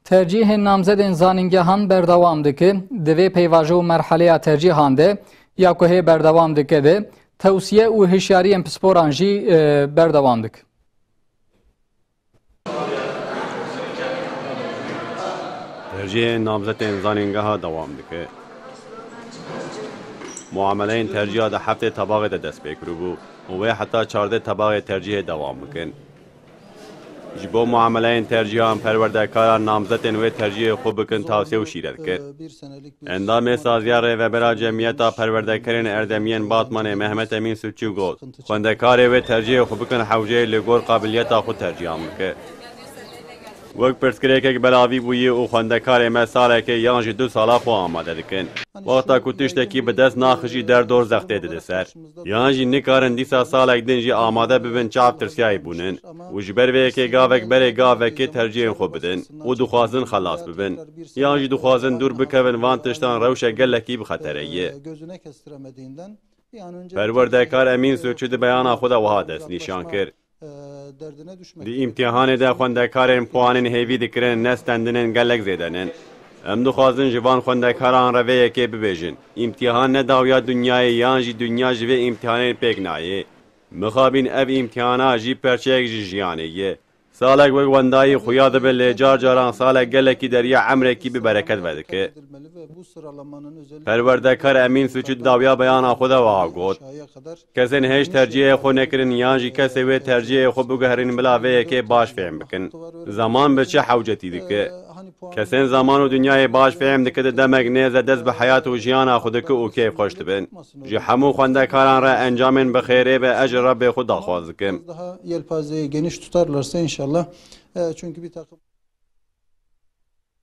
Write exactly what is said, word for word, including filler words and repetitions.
Tercîhên namzedên zanîngehan berdewam dike. Di vê peyvajo û merheleya tercîhan de ya ku hê berdewam dike de tewsiye û hişyariyên pisporan jî, e, berdewam dike. Tercîhên namzetên zanîngeha dewam dike. Muameleyên tercîha di heftê tebaxê de dest pê kiribû û wê heta çardeh tebaxê tercîhê dewam bikin. Ji bo muameleyên tercîhan perwerdekaran namzetên wê tercîhê xwe bikin tavsiye û şîret kir. Endamê Saziya Rêvebera Cemiyeta Perwerdekarên Erdemiyên Batmanê Mehmet Emîn Suççu got, xwendekarê wê tercîhê xwe bikin hewceyê li gor qabiliyeta xwe tercîhan bike. Wek pirsgirêkek belavî bûyî û xwendekarê me salekê yan jî du sala xwe amade dikin. Wexta ku tiştekî bi dest naxijî derdor zextê dide ser. Yan jî nikarin dîsa salek din jî amade bibin çav tirsiyayî bûnin. Û ji ber vê yekê gavek berê gavekê tercîhên xwe bidin û dixwazin xelas bibin. Yan jî dixwazin dûr bikevin van tiştan rewşe gelekî bi xetere ye. Perwerdekar Emîn Suçu di beyana xwe de wiha destnîşan kir. Di îmtîhanê de xwendekarên puanên hêvî dikirin ne stendinên gelek zêde nin. Em dixwazin ji van xwendekaran re vê yekê bibêjin, îmtîhan ne dawiya dinyayê yan jî dinya ji vê îmtîhanê pêk nayê. Mixabin ev îmtîhana jî perçeyek ji jiyanê ye. Salek wek wendayî xuya dibe lê car caran salek gelekî deriya emrekî bi bereket vedike. Perwerdekar Emîn Suçu di dawiya beyana xwe de wiha got, kesên hêj tercîhê xwe nekirin yan jî kesê wê tercîhê xwe biguherîn bila vê yekê baş fêm bikin. Zaman bi çi hewcetî dike? Kesên zaman û dinyayê baş fêm dike di demek nêz de dest bi heyat û jiyana xwe dike û kêfxweş dibin. Ji hemû xwendekaran re encamên bi xêrê be ez ji Rebbê xwe daxwaz dikim. Daha yelpazeyi geniş tutarlarsa inşallah. E, çünkü bir takım